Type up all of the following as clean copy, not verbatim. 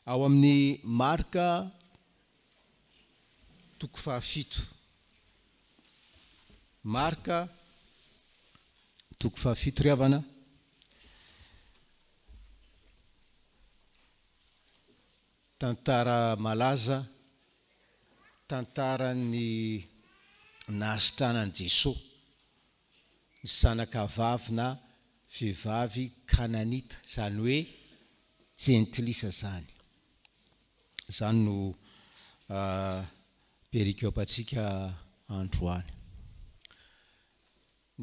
Ao amin'ny Marka toko fahafito. Marka toko fahafito ry havana. Tantara malaza, tantaran'ny nahasitranan'i Jesoa ny zanaka vavy na vehivavy kananita, izany hoe jentilisa izany. Izany no perikopantsika androany.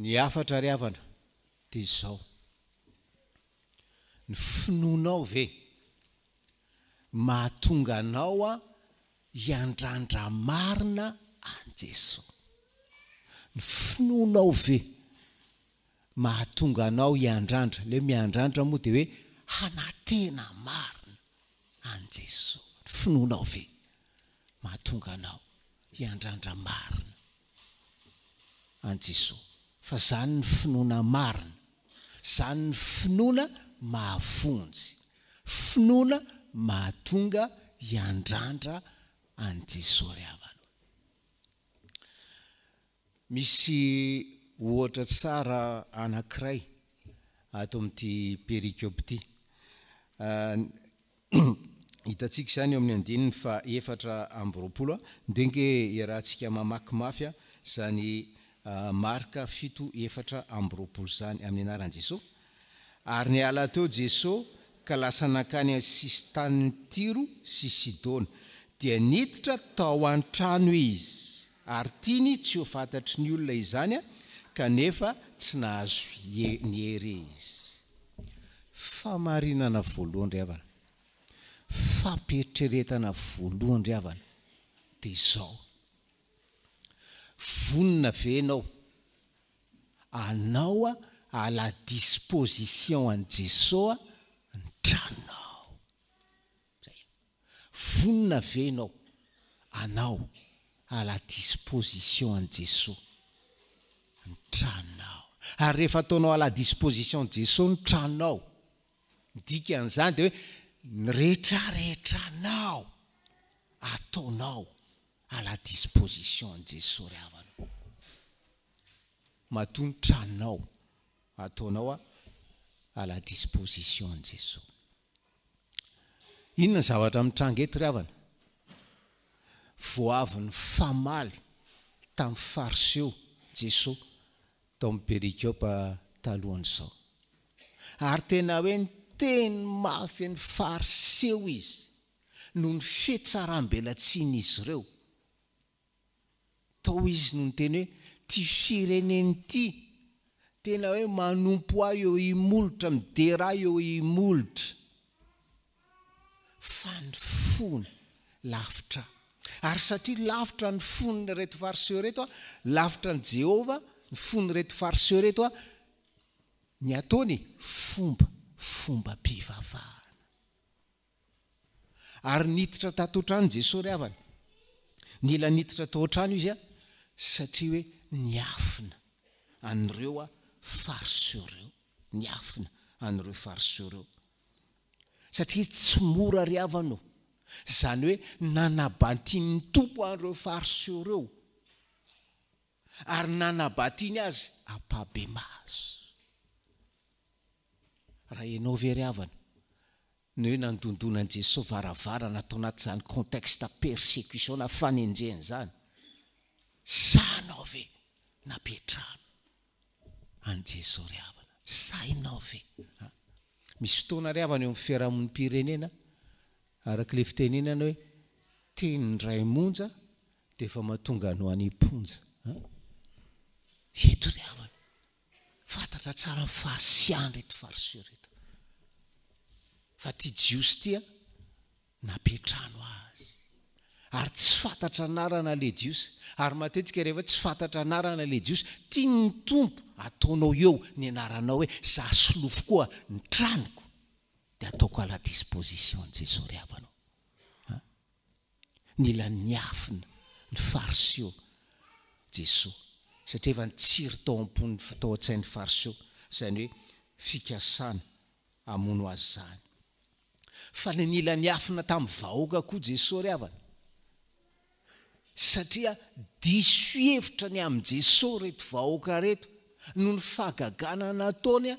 Ny hafatra ry havana dia izao, ny finoanao ve mahatonga anao hiandrandra marina an'i Jesoa? Ny finoanao ve mahatonga anao hiandrandra, ilay hoe miandrandra moa dia hoe hanantena marina an'i Jesoa. Ny finoanao ve mahatonga anao hiandrandra marina an'i Jesoa? Fa izany ny finoana marina, izany ny finoana mahavonjy, finoana mahatonga hiandrandra an'i Jesoa ry havana. Misy ohatra tsara anankiray ato amin'ity perikopa ity. Hitantsika izany eo amin'ny andininy faha 24. Ndeha ange iarahantsika mamaky mafy izany Marka 7, 24 izany, amin'ny anaran'i Jesoa. Ary niala teo Jeso ka lasa nankany amin'ny sisin-tanin'i Tyro sy Sidona. Dia niditra tao an-trano izy, ary tiany tsy ho fantatry ny olona izany, kanefa tsy nahazo niery izy. Fahamarinana voalohany ry havana, fampieritreretana voalohany ry havana, dia izao, vonona ve ianao anao à la disposition an'i Jesoa ny tranonao. Zay. Vonona ve ianao anao à la disposition an'i Jesoa ny tranonao. Ary rehefa ataonao à la disposition an'i Jesoa ny tranonao, ny dikan'izany dia hoe ny retraretranao ataonao à la disposition an'i Jesoa ry havana. Matoa ny tranonao ataonao à la disposition an'i Jesoa. Inona ny zavatra mitranga eto ry havana? Vao avy nifamaly tamin'ny Fariseo Jesoa tao amin'ny perikopa talohan'izao. Ary tena hoe niteny mafy ny Fariseo izy noho ny fihatsaram-belatsian'izy ireo. Tao izy no niteny hoe, Ty firenena ity, tena hoe manompo ahy eo imolotra, midera ahy eo imolotra, fa ny fony lavitra ahy. Ary satria lavitra ny fon'ireto Fariseo ireto, lavitra an'i Jehovah ny fon'ireto Fariseo ireto, ny ataony fomba, fombam-pivavahana. Ary niditra tato an-trano Jesoa ry havana. Nila niditra tao an-trano Izy satria hoe niafina an'ireo Fariseo ireo. Niafina an'ireo Fariseo ireo. Satria tsy mora ry havana o. Izany hoe nanabantian'ny Tompo an'ireo Fariseo ireo. Ary nanabantiany azy ampahibemaso. Raha ianao ve ry havana ny hoe nandondona an'i Jesoa varavarana tao anatin'izany contexte persecution na fanenjehana izany, sahinao ve nampiantrano an'i Jesoa ry havana? Sahinao ve? A? Misy fotoana ry havana eo amin'ny fiarahamonim-pirenena, araka ilay fitenenana hoe teny indray monja dia efa mahatonga anao any am-ponja. A? Eto ry havana, Fantatra tsara ny fahasiahan'ireto Fariseo ireto. Fa ity Jiosy ity an, nampiantrano azy. Ary tsy fantatra anarana ilay Jiosy. Ary matetika rehefa tsy fantatra anarana ilay Jiosy, tian'ny Tompo ataonao eo ny anaranao hoe za solofo koa ny tranoko, dia ataoko à la disposition an'i Jesoa ry havana ô. Nila niafina ny Fariseo Jesoa, satria efa nitsiry tao am-pony, tao an-tsain'ny Fariseo, izany hoe fikasana hamono Azy izany. Fa ny nila niafina tamin'ny vahoaka koa Jesoa ry havana. Satria diso hevitra ny amin'i Jesoa ireto vahoaka ireto, noho ny fahagagana nataony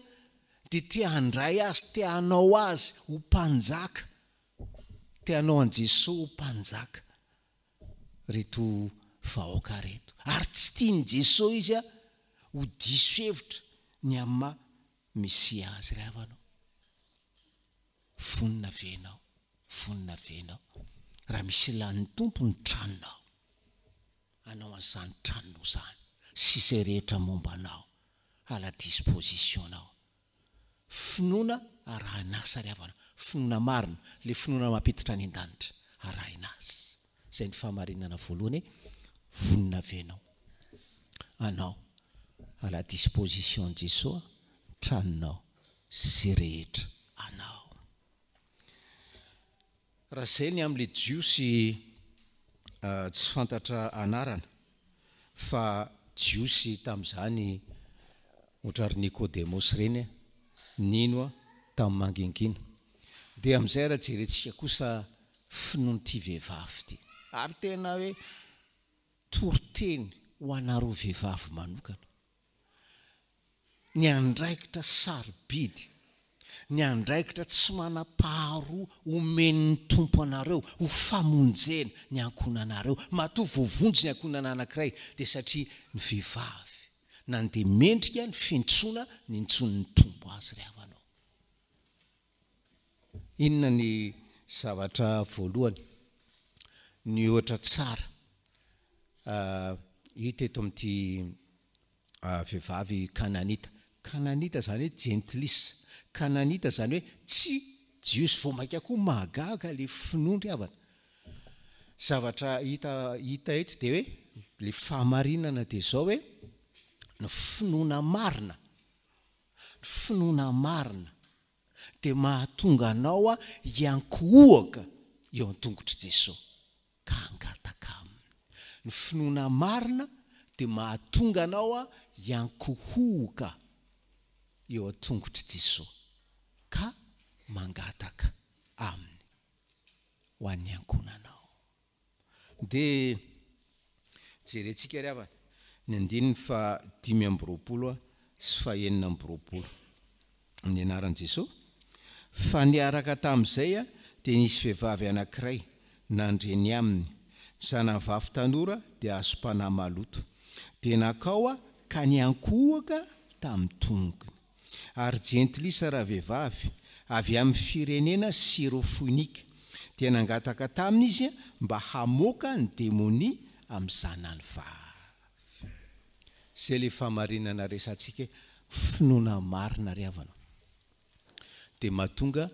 dia te handray azy, te hanao azy ho mpanjaka, te hanao an'i Jesoa ho mpanjaka ireto vahoaka ireto. Ary tsy tian'i Jesoa izy ho diso hevitra ny amin'ny maha Mesia azy ry havana o. Vonona ve ianao? Vonona ve ianao? Raha misy ilàn'ny Tompo ny tranonao, hanao an'izany tranonao izany sy izay rehetra momba anao à la disposition-nao. Finoana arahin'asa ry havana, finoana marina, ilay finoana mampiditra any an-danitra, arahin'asa. Izay ny fahamarinana voalohany hoe vonona ve ianao? Anao à la disposition-n'i Jesoa tranonao sy rehetra anao. Raha izay ny amin'ilay Jiosy tsy fantatra anarana fa Jiosy tamin'izany ohatran'ny Nikodemosy ireny nino tamin'ny mangingina. Dia amin'izay raha jerentsika kosa finoan'ity vehivavy ity. Ary tena hoe toriteny ho anareo vehivavy manokana. Ny andraikitra sarobidy, ny andraikitra tsy manam-paharoa omen'ny Tompo anareo ho famonjena ny ankohonanareo. Matoa voavonjy ny ankohonana anankiray dia satria ny vehivavy nandeha mendrika ny fiantsoana nintsonin'ny Tompo azy ry havana ô. Inona ny zavatra voalohany, ny ohatra tsara hita eto amin'ity vehivavy kananita? Kananita izany hoe jentilisa, kananita izany hoe tsy jiosy. Vao mainka koa mahagaga ilay finoan-dry havana. Zavatra hita hita eto dia hoe ilay fahamarinana dia izao hoe ny finoana marina, ny finoana marina dia mahatonga anao hiankohoka eo an-tongotr'i Jesoa ka hangataka Aminy. Ny finoana marina dia mahatonga anao hiankohoka eo an-tongotr'i Jesoa ka mangataka Aminy ho an'ny ankohonanao. Dia jerentsika ry havana ny andininy faha 25 sy faha 26. Amin'ny anaran'i Jesoa. Fa niaraka tamin'izay dia nisy vehivavy anankiray nandre ny aminy, zanany vavy tanora dia azom-panahy maloto. Dia nankao ka niankohoka tamin'ny tongony. Ary jentilisa ravehivavy, avy amin'ny firenena Syrofoinika, dia nangataka taminy izy mba hamoaka ny demonia amin'ny zanany vavy. Izay ilay fahamarinana resahantsika hoe finoana marina ry havana dia mahatonga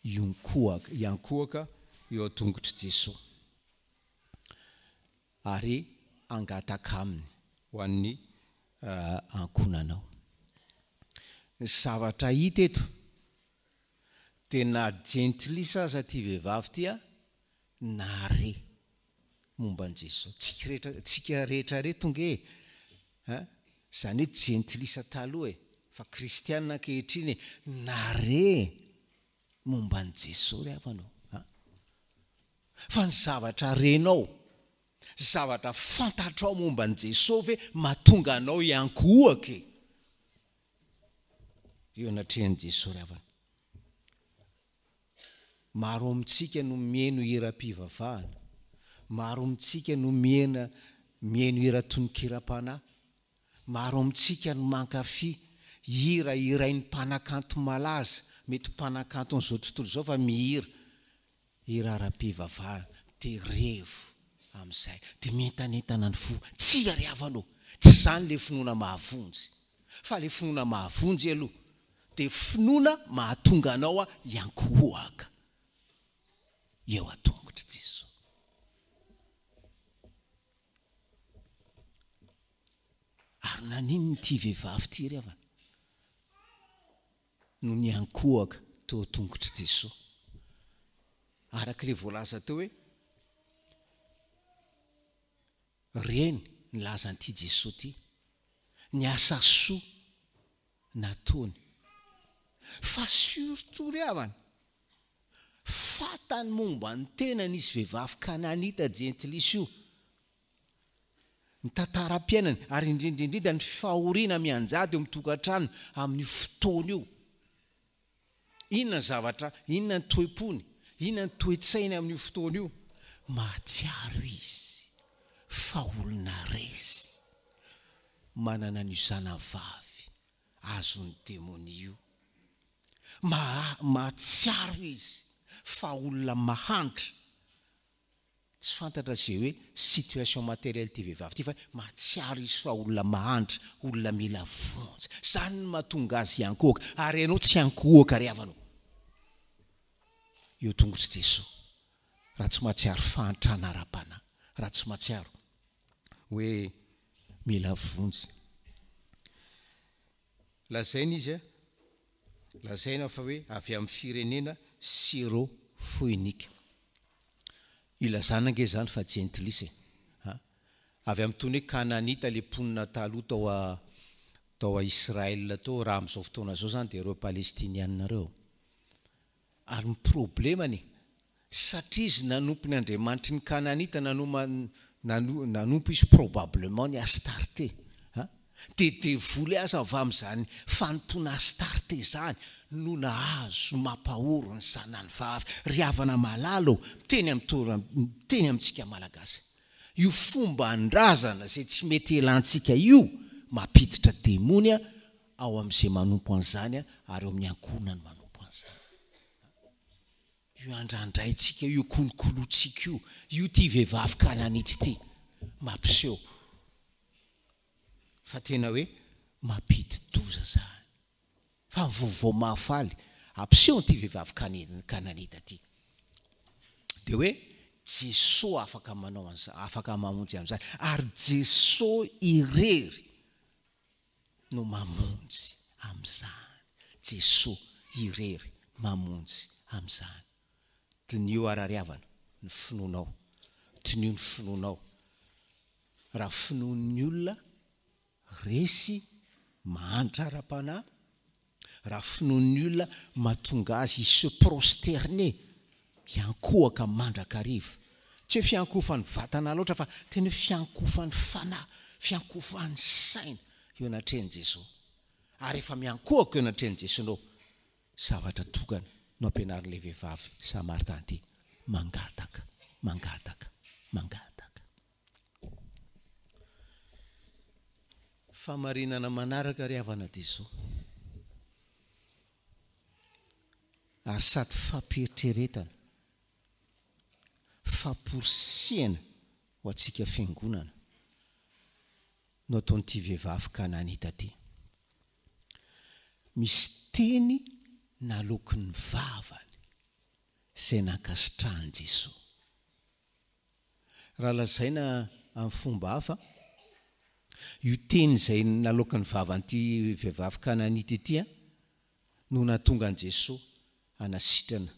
hionkohaka, hiankohoka eo an-tongotr'i Jesoa ary hangataka Aminy ho an'ny ankohonanao. Ny zavatra hita eto dia na jentilisa aza ity vehivavy ity nahare momba an'i Jesoa. Tsika rehetra, tsika rehetra reto nge e, a, izany hoe jentilisa taloha e, fa kristiana ankehitriny e, nahare momba an'i Jesoa ry havana ô, a. Fa ny zavatra renao, zavatra fantatrao momba an'i Jesoa ve mahatonga anao hiankohoka e? Eo anatrehan'i Jesoa ry havana. Maro amintsika no mihaino hiram-pivavahana. Maro amintsika no mihena mihaino hira tononkiram-panahy. Maro amintsika no mankafy hira hirain'ny mpanakanto malaza, mety mpanakanton'izao tontolo izao fa mihira hira ara-pivavahana. Dia revo amin'izay. Dia mientanentana ny fo. Tsia ry havana ô! Tsy izany ilay finoana mahavonjy. Fa ilay finoana mahavonjy aloha dia finoana mahatonga anao hiankohoaka eo an-tongotr'i Jesoa. Ary naninona ity vehivavy ity ry havana no niankohoka teo an-tongotr'i Jesoa? Araka ilay voalaza teo hoe Reny nilaza an'ity Jesoa ity, ny asa soa nataony. Fa surtout ry havana, Fantany momba ny tenany izy vehivavy Kananita jentilisa io. Ny tantaram-piainany, ary indrindra indrindra ny fahoriana mianjady eo amin'ny tokantrano amin'io fotoana io. Inona ny zavatra, inona ny toe-pony, inona ny toe-tsainy amin'io fotoana io? Mahatsiaro izy fa olona resy, manana an'io zanavavy azon'ny demonia io. Maha, mahatsiaro izy fa olona mahantra. Tsy fantatra izay hoe situation materielle ity vehivavy ity fa mahatsiaro izy fa olona mahantra, olona mila vonjy. Izany no mahatonga azy hiankohoka. Ary ianao tsy hiankohoka ry havana ô. Eo tongotr'i Jesoa. Raha tsy mahatsiaro fahantrana ara-panahy, raha tsy mahatsiaro hoe mila vonjy. Lazaina izy, lazaina fa hoe avy amin'ny firenena Syro-Foinika. Ilazana ange izany fa jentilisa e. A. Avy amin'ny tony hoe Kananita ilay mponina taloha tao a tao a Israël tao, raha amin'izao fotoana izao izany dia ireo Palestiniana ireo. Ary ny problemany, satria izy nanompo ny andriamanitry ny Kananita, nanoma, nano, nanompo izy probablement ny Astarte, a, dia devoly aza avy amin'izany fanompoana Astarte izany no nahazo mampahory ny zanany vavy. Ry havana malala ô, miteny amin'ny tora, miteny amintsika Malagasy, io fomban-drazana izay tsy mety elantsika io, mampiditra demony a, ao amin'izay manompo an'izany ary eo amin'ny ankohonany manompo an'izany. Io andrandraintsika io, io kolokolointsika io, io ity vehivavy kananita ity mampiseho fa tena hoe mampidi-doza izany. Fa ny vaovao mahafaly ampisehon'ity vehivavy kananita ity dia hoe Jesoa afaka manao an'izany, afaka mamonjy amin'izany ary Jesoa irery no mamonjy amin'izany. Jesoa irery mamonjy amin'izany. Diniho arariavana ny finoanao. Diniho ny finoanao. Raha finoan'ny olona resy mahantra ara-panahy, raha finoan'ny olona mahatonga azy hi-se prosterner, hiankohoka mandrakariva. Tsy hoe fiankohofan'ny vatana loatra fa tena hoe fiankohofan'ny fanahy, fiankohofan'ny saina eo anatrehan'i Jesoa. Ary rehefa miankohoka eo anatrehan'i Jesoa ianao, zavatra tokana no ampianarin'ilay vehivavy Samaritan ity, mangataka, mangataka, mangataka. Famarinana manaraka ry havana dia izao. Ary sady fampieritreretana, famporisihana ho antsika fiangonana no ataon'ity vehivavy Kananita ity. Misy teny naloaky ny vavany izay nankasitrahan'i Jesoa. Raha lazaina amin'ny fomba hafa, io teny izay naloaky ny vavan'ity vehivavy Kananita ity no nahatonga an'i Jesoa hanasitrana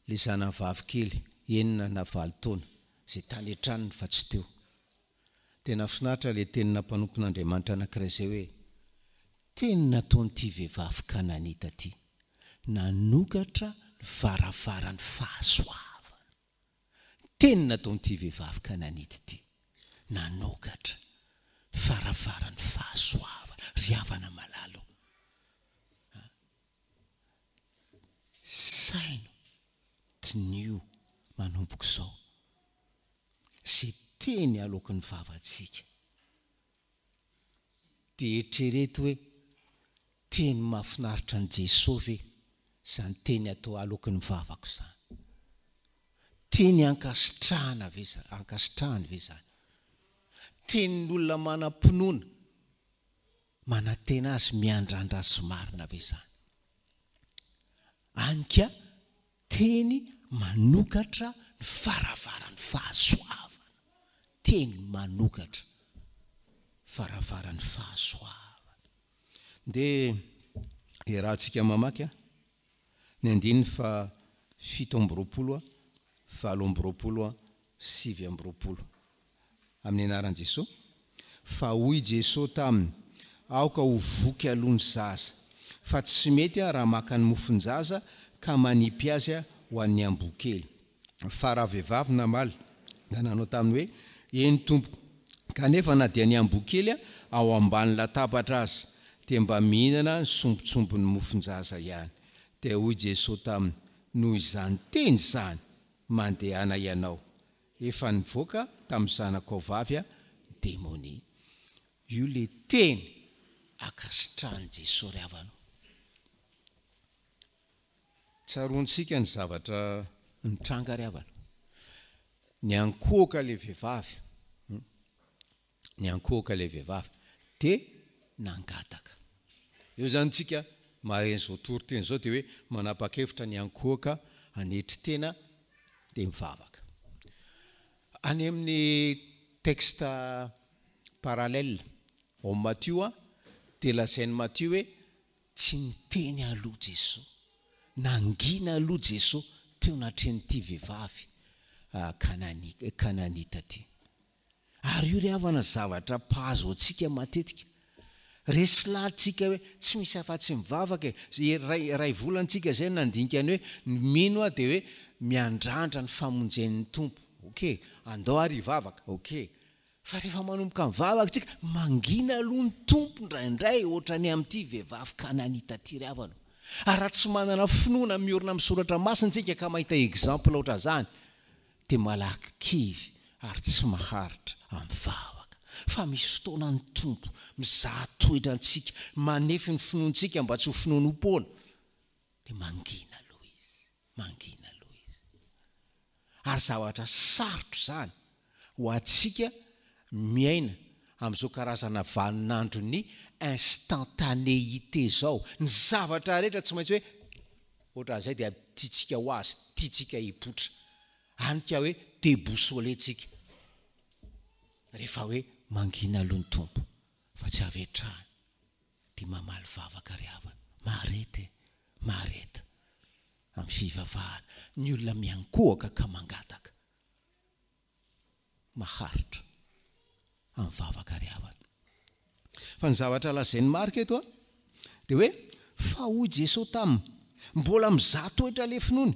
ilay zanany vavy kely enina na valo taona izay tany an-tranony fa tsy teo. Dia nahafinaritra ilay tenina mpanompon'Andriamanitra anankiray izay hoe, Teny nataon'ity vehivavy Kananita ity, nanokatra ny varavaran'ny fahasoavana. Teny nataon'ity vehivavy Kananita ity, nanokatra ny varavaran'ny fahasoavana. Ry havana malala ô, saino, diniho manomboka izao izay teny aloaky ny vavantsika. Dia eritrereto hoe, teny mahafinaritra an'i Jesoa ve izany teny atao aloaky ny vavako izany? Teny ankasitrahana ve izany, ankasitrahany ve izany? Tenin'olona manam-pinoana, manantena azy, miandrandra azy marina ve izany? Any ka Teny manokatra ny varavaran'ny fahasoavana. Teny manokatra varavaran'ny fahasoavana. Ndeha iarahantsika mamaky ny andininy faha 27, 28, 29. Amin'ny anaran'i Jesoa. Fa hoy Jesoa taminy, Aoka ho voky aloha ny zaza, fa tsy mety raha maka ny mofon-jaza ka manipy azy ho an'ny amboa kely. Fa ravehivavy namaly ka nanao taminy hoe, Eny, Tompoko, kanefa na dia ny amboa kely ao ambany latabatra aza dia mba mihinana ny sombintsombin'ny mofon-jaza ihany. Dia hoy Jesoa taminy, Noho izany teny izany, mandehana ianao, efa nivoaka tamin'ny zanakao vavy ny demonia. Io ilay teny ankasitrahan'i Jesoa ry havana o. Tsaroantsika ny zavatra nitranga ry havana. Niankohoka ilay vehivavy, niankohoka ilay vehivavy dia nangataka. Eo izany tsika maheno izao toriteny izao dia hoe manapa-kevitra ny hiankohoka hanetry tena dia mivavaka. Any amin'ny texte parallèle ao amin'ny Matio dia lazain'i Matio hoe Tsy niteny aloha Jesoa. Nangina aloha Jesoa teo natrehin'ity vehivavy Kananita ity. Ary io ry havana zavatra mpahazo antsika matetika. Resy lahatsika hoe tsy misy afa-tsy mivavaka e. Iray volana tsika izay no nandinika ny hoe ny mino aho dia hoe miandrandra ny famonjen'ny Tompo. Ok, andao ary hivavaka. Ok. Fa rehefa manomboka mivavaka tsika, mangina aloha ny Tompo indraindray ohatran'ny amin'ity vehivavy Kananita ity ry havana o. Ary raha tsy manana finoana miorina amin'ny soratra masina tsika ka mahita exemple ohatran'izany dia malaky kivy ary tsy maharitra amin'ny vavaka. Fa misy fotoana ny Tompo mizaha toetra antsika, manefy ny finoantsika mba tsy ho finoanoam-poana dia mangina aloha Izy. Mangina aloha izy. Ary zavatra sarotra izany ho antsika miaina amin'izao karazana vaninandron'ny instantanéité izao. Ny zavatra rehetra tsy maintsy hoe ohatran'izay dia tiantsika ho azy, tiantsika hipoitra. Any ka hoe déboussolé tsika rehefa hoe mangina aloha ny Tompo fa tsy avy hatrany dia mamaly vavaka ry havana. Mahareta e! Mahareta amin'ny fivavahana. Ny olona miankohoka ka mangataka. Maharitra amin'ny vavaka ry havana. Fa ny zavatra lazain'i Marka eto dia hoe, fa hoy Jesoa taminy, mbola mizaha toetra ilay finoany,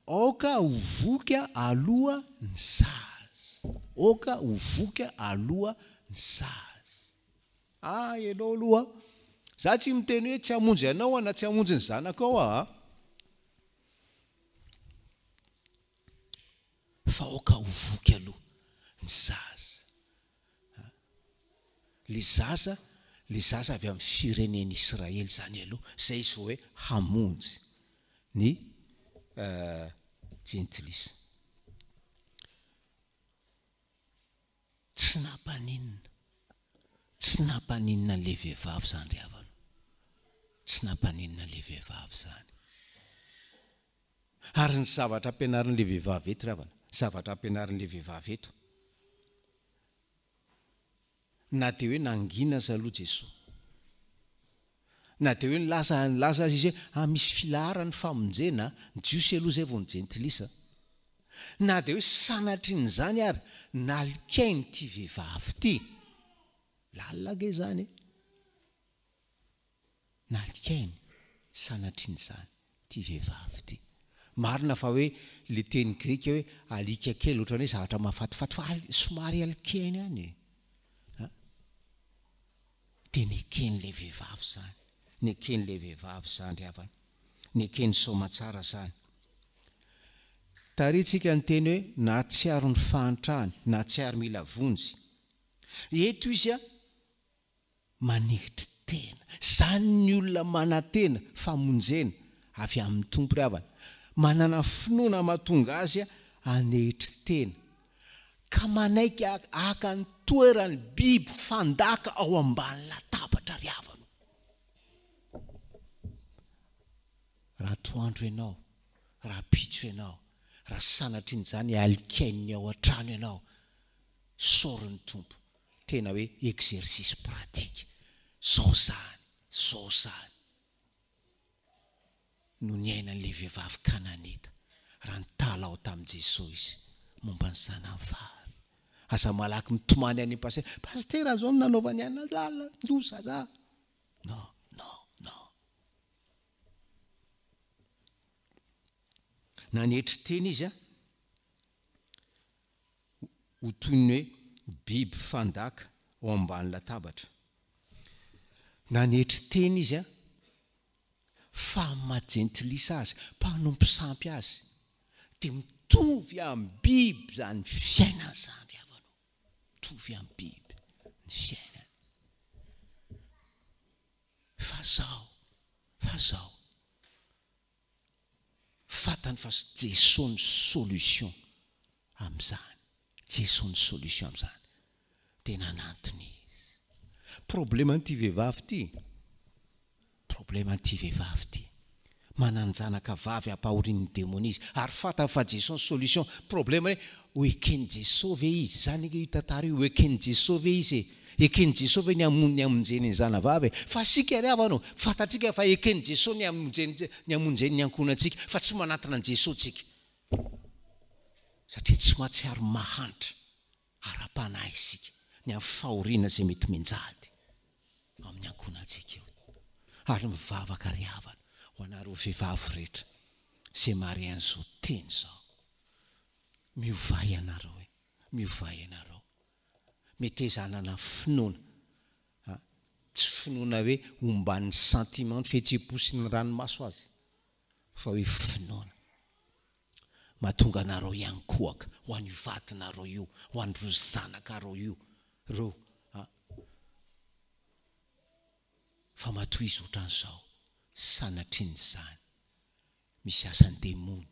aoka ho voky aloha ny zaza. Aoka ho voky aloha ny zaza. Ah ianao aloha za tsy miteny hoe tsy hamonjy anao aho na tsy hamonjy ny zanakao aho a! Fa aoka ho voky aloha ny zaza a! Le zaza, le zaza avy amin'ny firenen'i Israely izany aloha, zay izy vao hoe hamonjy ny jentilisa. Tsy nampaninona. Tsy nampaninona an'ilay vehivavy izany ry havana o. Tsy nampaninona an'ilay vehivavy izany. Ary ny zavatra ampianarin'ilay vehivavy eto ry havana, zavatra ampianarin'ilay vehivavy eto, na dia hoe nangina aza aloha Jesoa, na dia hoe nilaza nilaza aza izy hoe ah misy filaharany ny famonjena, ny Jiosy aloha izay vao ny Jentilisa. Na dia hoe sanatrian'izany ary nalikainy ity vehivavy ity. Lalina ange izany e! Nalikainy sanatrian'izany ity vehivavy ity. Marina fa hoe ilay teny grika hoe alika kely ohatran'ny hoe zavatra mahafatifaty fa somary alikainy ihany e! Dia neken'ilay vehivavy izany. Neken'ilay vehivavy izany ry havana. Nekeny soamatsara izany. Tarintsika ny teny hoe nahatsiaro ny fahantrany, nahatsiaro mila vonjy. Eto izy manetry tena. Izany ny olona manantena famonjena avy amin'ny Tompo ry havana. Manana finoana mahatonga azy hanetry tena. Ka manaiky haka ny toeran'ny biby fandaka ao ambany latabatra ry havana o. Raha atoandro ianao, rahampitso ianao, raha sanatrian'izany alikain'ny ao an-trano ianao, isaory ny Tompo. Tena hoe exercice pratique. Zao zany, zao zany no niainan'ilay vehivavy Kananita raha nitalaho tamin'i Jesoa izy momba ny zanany vavy. Aza malaky mitomany any am-pasitera, Pasitera zao no nanaovany anah lalina, loza za. Non, non, non. Nanetry tena izy ho toy ny hoe biby fandaka ao ambany latabatra. Nanetry tena izy fa amin'ny maha jentilisa azy, mpanompo sampy azy, dia mitovy amin'ny biby izany fiainana izany ry havana ô. Mitovy amin'ny biby ny fiainany. Fa zao, fa zao. Fantany fa Jeso ny solution amin'izany. Jeso ny solution amin'izany. Dia nanantona izy. Problème an'ity vehivavy ity, problème an'ity vehivavy ity. Manan-janaka vavy ampahorian'ny demonia izy. Ary fantany fa Jeso ny solution. Problème hoe, ho eken'i Jeso ve izy? Izany ange io tantara io, ho eken'i Jeso ve izy e? Eken'i Jesoa ve ny hamono ny hamonjeny ny zanavavy e? Fa isika ry havana ô, fantatsika fa eken'i Jesoa ny hamonjeny ny hamonjeny ny ankohonantsika, fa tsy manantona an'i Jesoa tsika. Satria tsy mahatsiaro mahantra ara-panahy isika ny amin'ny fahoriana izay mety mianjady amin'ny ankohonantsika eo. Ary mivavaka ry havana ho anareo vehivavy rehetra izay mahare an'izao teny izao. Miovà ianareo e, miovà ianareo. Meteza hanana finoana a! Tsy finoana hoe omban'ny sentiment, ny fihetseham-po sy ny ranomaso aza, fa hoe finoana mahatonga anareo hiankohoka ho an'io vadinareo io, ho an'ireo zanakareo io, ireo a! Fa matoa izy ohatran'izao, sanatrian'izany. Misy asan-demony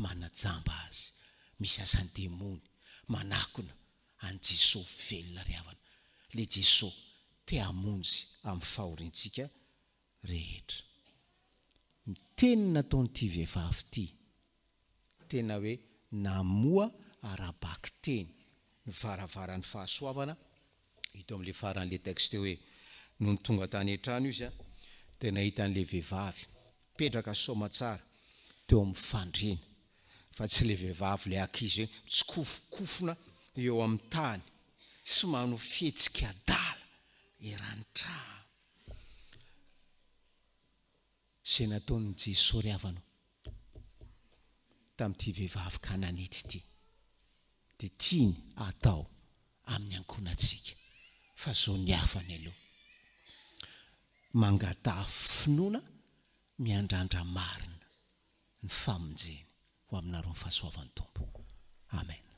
manajamba azy, misy asan-demony manakona an'i Jesoa velona ry havana, le Jesoa te hamonjy amin'ny fahoriantsika rehetra. Ny teny nataon'ity vehivavy ity, tena hoe namoha ara-bakiteny ny varavaran'ny fahasoavana, hita eo amin'ilay faran'ilay texte hoe, nony tonga tany an-trano izy dia nahita an'ilay vehivavy mipetraka soamatsara teo amin'ny fandriana, fa tsy ilay vehivavy ilay ankizy hoe mitsikofokofona eo amin'ny tany sy manao fihetsika adala eran'ny trano. Izay nataon'i Jesoa ry havana tamin'ity vehivavy kananita ity dia tiany hatao amin'ny ankohonantsika fa zao ny hafany aloha mangataha finoana miandrandra marina ny famonjeny ho aminareo ny fahasoavan'ny Tompo. Amen.